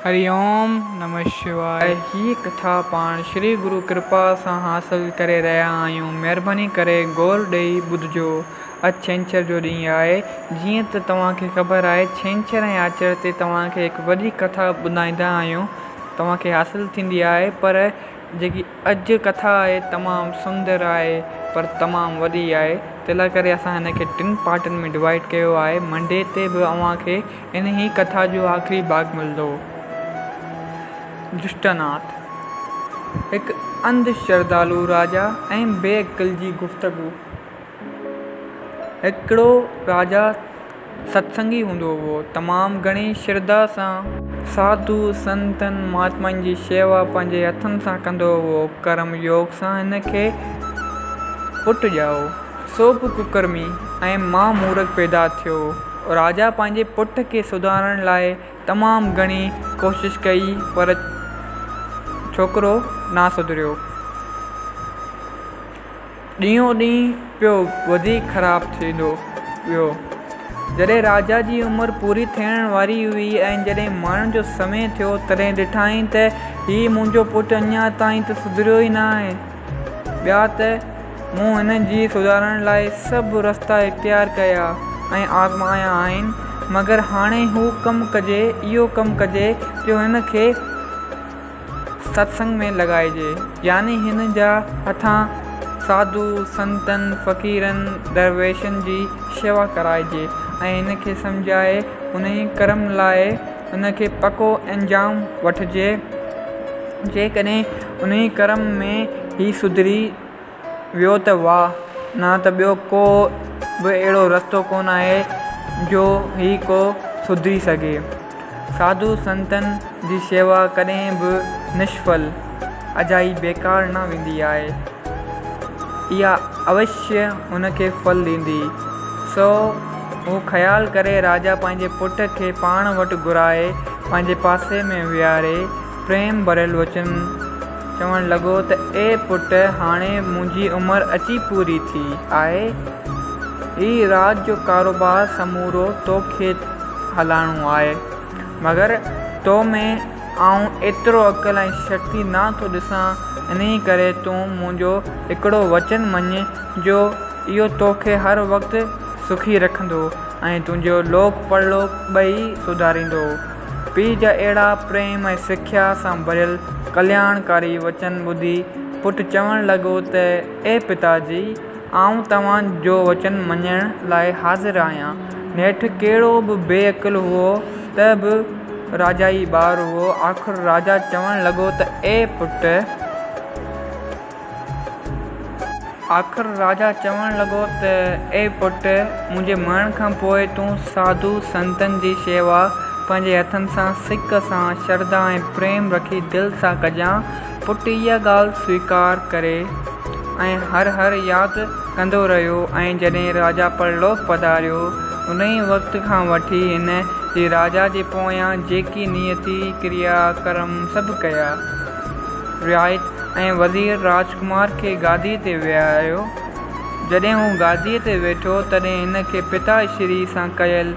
هري اوم نمه شواء. هيء ڪٿا پاڻ شري گرو ڪرپا سان حاصل ڪري رهيا آهيون. مهرباني ڪري غور ڏئي ٻڌجو. اڄ ڇنڇر جو ڏينهن آهي. جيئن ته توهان کي خبر آهي ڇنڇر ۽ آچر تي توهان کي هڪ وڏي ڪٿا ٻڌائيندا آهيون توهان کي حاصل ٿيندي آهي پر جيڪي اڄ ڪٿا آهي تمام سندر آهي پر تمام وڏي آهي تنهن لاء ڪري اسان هن کي ٽن پارٽن ۾ ڊوائيڊ ڪيو آهي منڊي تي به اوهان کي انهي ڪٿا جو آخري ڀاڳ ملندو. دشٽناٿ، هڪ انڌ شرڌالو راجا ۽ بي عقل جي گفتگو. هڪڙو راجا ستسنگي هوندو هئو. تمام گهڻي شرڌا سان. ساڌو سنتن مهاتمائن جي شيوا پنهنجي هٿن سان ڪندو هئو. ڪرم يوگ سان هن کي پٽ ڄائو. سو به ڪڪرمي ۽ مان مورک پيدا ٿيو. راجا پنهنجي پٽ کي سڌارڻ لاء تمام گهڻي ڪوشش ڪئي پر ڇوڪرو نه سڌريو. ڏينهون ڏينهن پيو وڌيڪ خراب ٿيندو ويو. جڏهن راجا جي عمر پوري ٿيڻ واري هئي ۽ جڏهن مرڻ جو سمي ٿيو، تڏهن ڏٺائين ته هي منهنجو پٽ اڃا تائين ته سڌريو ئي نه آهي. ٻيا ته مون هن جي سڌارڻ لاء سڀ رستا اختيار ڪيا ۽ آزمايا آهن، مگر هاڻي هو ڪم ڪجي، اهو ڪم ڪجي جو هن کي ستسنگ ۾ لڳائجي يعني هن جا هٿان ساڌو، سنتن، فقيرن، درويشن جي شيوا ڪرائجي ۽ هن کي سمجهائي انهي ڪرم لاء هن کي پڪو انجام وٺجي جيڪڏهن انهي ڪرم ۾ هي سڌري ويو ته واهه، نه ته ٻيو ڪو به اهڙو رستو ڪونه آهي جو هي ڪو سڌري سگهي. ساڌو سنتن جي شيوا ڪڏهن به نشڦل، اجائي بيڪار نه ويندي آهي. اها اوشيه هن کي ڦل ڏيندي. سو اهو خيال ڪري راجا پنهنجي پٽ کي پاڻ وٽ گهرائي پنهنجي پاسي ۾ ويهاري پريم ڀريل وچن چوڻ لڳو ته اي پٽ هاڻي منهنجي عمر اچي پوري ٿي آهي، هي راڄ جو ڪاروبار سمورو تو کي هلائڻو آهي، مگر تو ۾ آئون ايترو عقل ۽ شڪتي نه ٿو ڏسان، انهيء ڪري تون منهنجو هڪڙو وچن مڃ جو اهو تو کي هر وقت سکي رکندو ۽ تنهنجو لوڪ پرلوڪ ٻئي سڌاريندو. پيء جا اهڙا پريم ۽ سکيا سان ڀريل ڪلياڻڪاري وچن ٻڌي پٽ چوڻ لڳو ته اي پتا جي! آئون توهان جو وچن مڃڻ لاء حاضر آهيان. نيٺ ڪهڙو به بي عقل هئو ته به راجائي ٻار هئو. آخر راجا چوڻ لڳو ته اي پٽ! آخر راجا چوڻ لڳو ته اي پٽ! منهنجي مرڻ کان پوء تون ساڌو سنتن جي شيوا پنهنجي هٿن سان سڪ سان شرڌا ۽ پريم رکي دل سان ڪجان. پٽ اها ڳالهه سويڪار ڪري ۽ هر هر ياد ڪندو رهيو ۽ جڏهن راجا پرلوڪ پڌاريو انهيء وقت کان وٺي هن جي راجا جي پويان جيڪي نيتي، ڪريا، ڪرم سڀ ڪيا. رعايت ۽ وزير راجڪمار کي گاديء تي ويهاريو. جڏهن هو گاديء تي ويٺو، تڏهن هن کي پتا شري سان ڪيل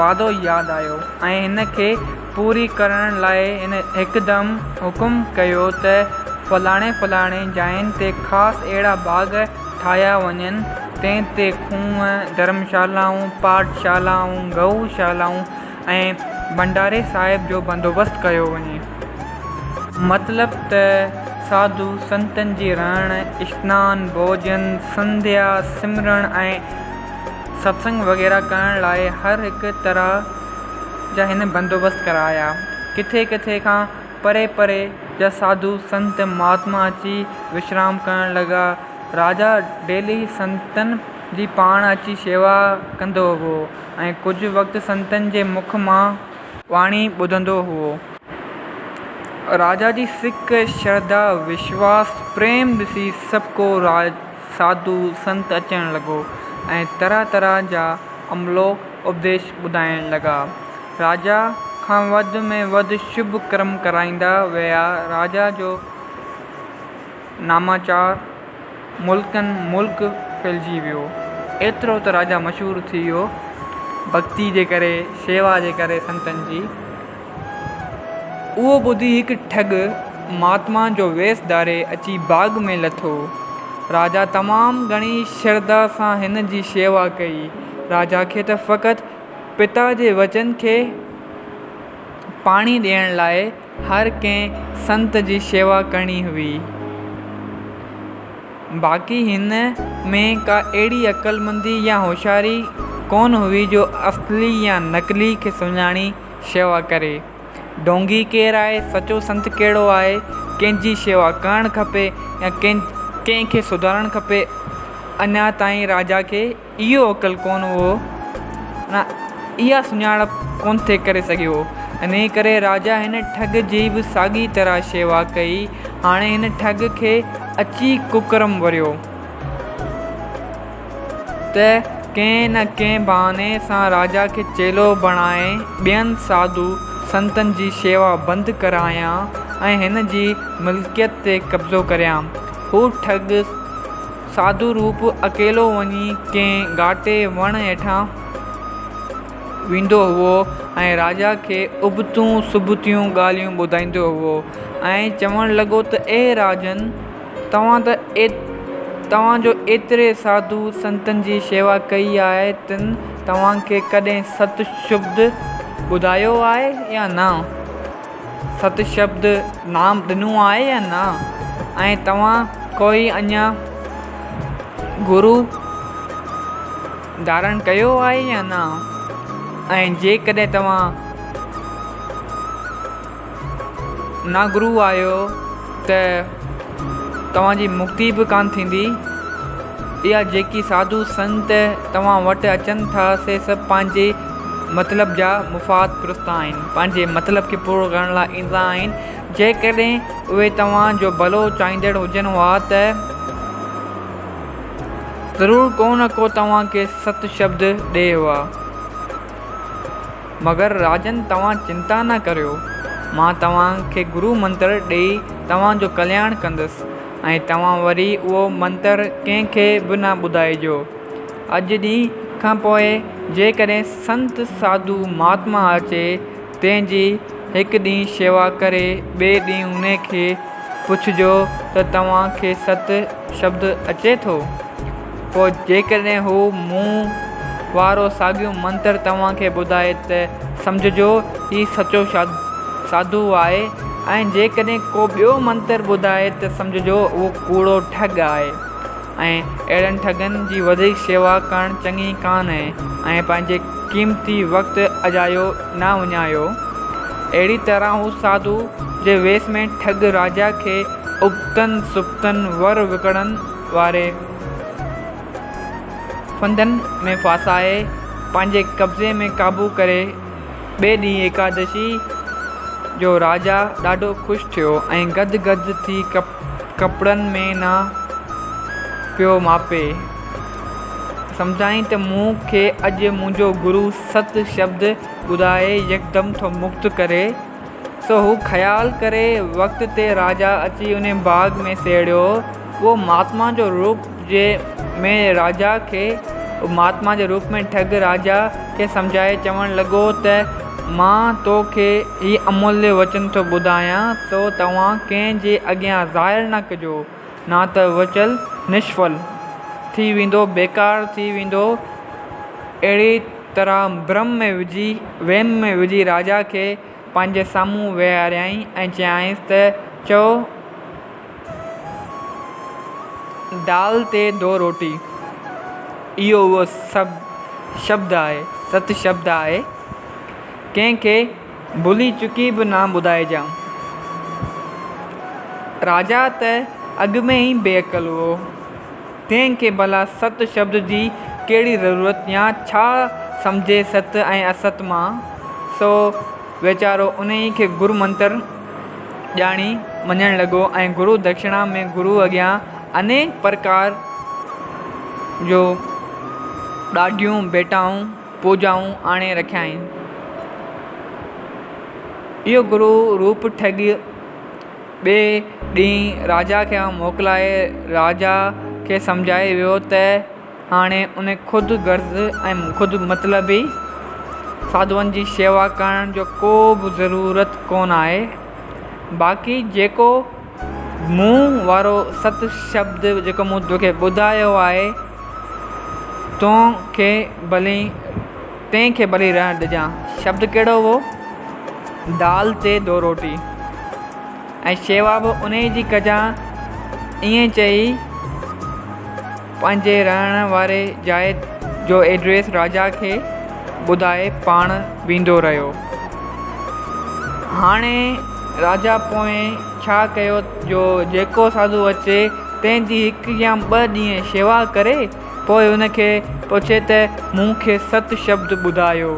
وعدو ياد آيو ۽ هن کي پوري ڪرڻ لاء هن هڪدم حڪم ڪيو ته فلاڻي فلاڻي جاين تي خاص اهڙا باغ ٺاهيا وڃن، تنهن تي کوهه، ڌرمشالائون، پاٺ شالائون، گئو شالائون ۽ ڀنڊاري صاحب جو بندوبست ڪيو وڃي. مطلب ته ساڌو سنتن جي رهڻ، اشنان، ڀوڄن، سنڌيا، سمرڻ ۽ ستسنگ وغيره ڪرڻ لاء هر هڪ طرح جا هن بندوبست ڪرايا. ڪٿي ڪٿي کان پري پري جا ساڌو سنت مهاتما اچي وشرام ڪرڻ لڳا. راجا ڊيلي سنتن جي پاڻ اچي شيوا ڪندو هئو ۽ ڪجهه وقت سنتن جي مک مان واڻي ٻڌندو هئو. راجا جي سڪ، شرڌا، وشواس، پريم ڏسي سڀڪو ساڌو سنت اچڻ لڳو ۽ طرح طرح جا املوڪ اپديش ٻڌائڻ لڳا. راجا کان وڌ ۾ وڌ شڀ ڪرم ڪرائيندا ويا. راجا جو ناماچار ملڪن ملڪ ڦهلجي ويو. ايترو ته راجا مشهور ٿي ويو ڀڳتي جي ڪري، شيوا جي ڪري سنتن جي. اهو ٻڌي هڪ ٺڳ مهاتما جو ويس ڌاري اچي باغ ۾ لٿو. راجا تمام گهڻي شرڌا سان هن جي شيوا ڪئي. راجا کي ته فقط پتا جي وچن کي پاڻي ڏيڻ لاء هر ڪنهن سنت جي شيوا ڪرڻي هئي. باقي هن ۾ ڪا اهڙي عقلمندي يا هوشياري ڪونه هئي جو اصلي يا نقلي کي سڃاڻي شيوا ڪري. ڍونگي ڪير آهي، سچو سنت ڪهڙو آهي، ڪنهن جي شيوا ڪرڻ کپي يا ڪنهن کي سڌارڻ کپي، اڃا تائين راجا کي اهو عقل ڪونه هئو نه اها سڃاڻپ ڪونه ٿي ڪري سگهيو. انهيء ڪري راجا هن ٺڳ جي به ساڳي طرح شيوا ڪئي. هاڻي هن ٺڳ کي اچي ڪڪرم وريو ته ڪنهن نه ڪنهن بهاني سان راجا کي چيلو بڻائي ٻين ساڌو سنتن جي شيوا بند ڪرايان ۽ هن جي ملڪيت تي قبضو ڪريان. هو ٺڳ ساڌو روپ اڪيلو وڃي ڪنهن گهاٽي وڻ هيٺان ويندو هئو ۽ راجا کي ابتون سبتيون ڳالهيون ٻڌائيندو هئو ۽ چوڻ لڳو ته اي راجن! توهان ته توهان جو ايتري ساڌو سنتن جي شيوا ڪئي آهي تن توهان کي ڪڏهن ست شبد ٻڌايو آهي يا نه؟ ست شبد نام ڏنو آهي يا نه؟ ۽ توهان ڪوئي اڃا گرو ڌارڻ ڪيو آهي يا نه؟ ۽ جيڪڏهن توهان نا گرو آهيو ته توهان جي مڪتي به ڪانه ٿيندي. اها جيڪي ساڌو سنت توهان وٽ اچن ٿا سي سڀ پنهنجي مطلب جا مفاد پرست آهن، پنهنجي مطلب کي پورو ڪرڻ لاء ايندا آهن، جيڪڏهن اهي توهان جو ڀلو چاهيندڙ هجن ها ته ضرور ڪو نه ڪو توهان کي ست شبد ڏئي ها. مگر راجن توهان چنتا نه ڪريو، مان توهان کي گرو منتر ڏيئي توهان جو ڪلياڻ ڪندس ۽ توهان وري اهو منتر ڪنهن کي به نه ٻڌائجو. اڄ ڏينهن کان پوء جيڪڏهن سنت ساڌو مهاتما اچي، تنهن جي هڪ ڏينهن شيوا ڪري ٻئي ڏينهن انهي کي پڇجو ته توهان کي ست شبد اچي ٿو؟ پوء جيڪڏهن هو مون وارو ساڳيو منتر توهان کي ٻڌائي ته سمجهجو هي سچو ساڌو آهي ۽ جيڪڏهن ڪو ٻيو منتر ٻڌائي ته سمجهجو اهو ڪوڙو ٺڳ آهي ۽ اهڙن ٺڳن جي وڌيڪ شيوا ڪرڻ چڱي ڪانه ۽ پنهنجي قيمتي وقت اجايو نه وڃايو. اهڙي طرح هو ساڌو جي ويس ۾ ٺڳ راجا کي ابتن سبتن ور وڪڙن واري ڦندن ۾ ڦاسائي پنهنجي قبضي ۾ قابو ڪري ٻئي ڏينهن ايڪادشي جو راجا ڏاڍو خوش ٿيو ۽ گد گد ٿي ڪپڙن ۾ نه پيو ماپي. سمجهيائين ته مون کي اڄ منهنجو گرو ست شبد ٻڌائي يڪدم ٿو مڪت ڪري. سو هو خيال ڪري وقت تي راجا اچي انهي باغ ۾ سهڙيو. اهو مهاتما جو روپ جي ۾ راجا کي مهاتما جي روپ ۾ ٺڳ راجا کي سمجهائي چوڻ لڳو ته مان تو کي هي اموليه وچن ٿو ٻڌايان سو توهان ڪنهن جي اڳيان ظاهر نه ڪجو نه ته وچل نشڦل ٿي ويندو بيڪار ٿي ويندو اهڙي طرح ڀرم ۾ وجهي وهم ۾ وجهي راجا کي پنهنجي سامهون ويهاريائين ۽ چيائينس ته چئو دال تي دو روٽي اهو اهو سڀ شبد آهي ست شبد آهي ڪنهن کي ڀلي چڪي به نه ٻڌائجان. راجا ته اڳ ۾ ئي بي عقل هئو، تنهن کي ڀلا ست شبد جي ڪهڙي ضرورت يا ڇا سمجهي ست ۽ است مان، سو ويچارو انهيء کي گر منتر ڄاڻي مڃڻ لڳو ۽ گرو دکشڻا ۾ گرو اڳيان انيڪ پرڪار جو ڏاڍيون ڀيٽائون، پوڄائون آڻي رکيائين. اهو گرو روپ ٺڳ ٻئي ڏينهن راجا کي موڪلائي راجا کي سمجهائي ويو ته هاڻي ان خود غرض ۽ خود مطلبي ساڌوئن جي شيوا ڪرڻ جو ڪو به ضرورت ڪونه آهي. باقي جيڪو مون وارو ست شبد جيڪو مون توکي ٻڌايو آهي، تون کي ڀلي تنهن کي ڀلي رهڻ ڏجان. شبد ڪهڙو هو؟ دال تي دو روٽي. ۽ شيوا به انهيء جي ڪجان. ائين چئي پنهنجي رهڻ واري جاء جو ائڊريس راجا کي ٻڌائي پاڻ ويندو رهيو. هاڻي راجا پوء ڇا ڪيو جو جيڪو ساڌو اچي تنهن جي هڪ يا ٻه ڏينهن شيوا ڪري پوء ان کي پڇي ته مون کي ست شبد ٻڌايو.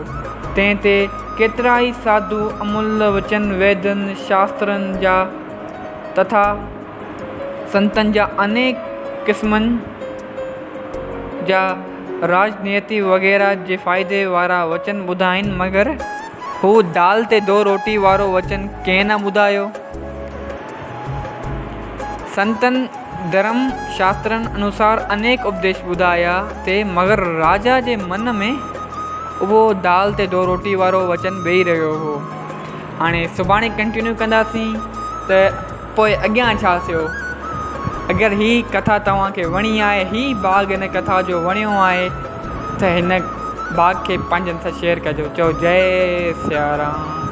تنهن تي ڪيترائي ساڌو املهه وچن ويدن شاسترن جا تٿا سنتن جا انيڪ قسمن جا راڄنيتي وغيره جي فائدي وارا وچن ٻڌائين مگر هو دال تي دو روٽي وارو وچن ڪنهن نه ٻڌايو. سنتن ڌرم شاسترن انوسار انيڪ اپديش ٻڌايا تي مگر راجا جي من ۾ اهو دال تي دو روٽي وارو وچن ويهي رهيو هو. هاڻي سڀاڻي ڪنٽينيو ڪنداسين ته پوء اڳيان ڇا ٿيو. اگر هي ڪٿا توهان کي وڻي آهي هي باغ هن ڪٿا جو وڻيو آهي ته هن باغ کي پنهنجن سان شيئر ڪجو چئو جئي سيارام.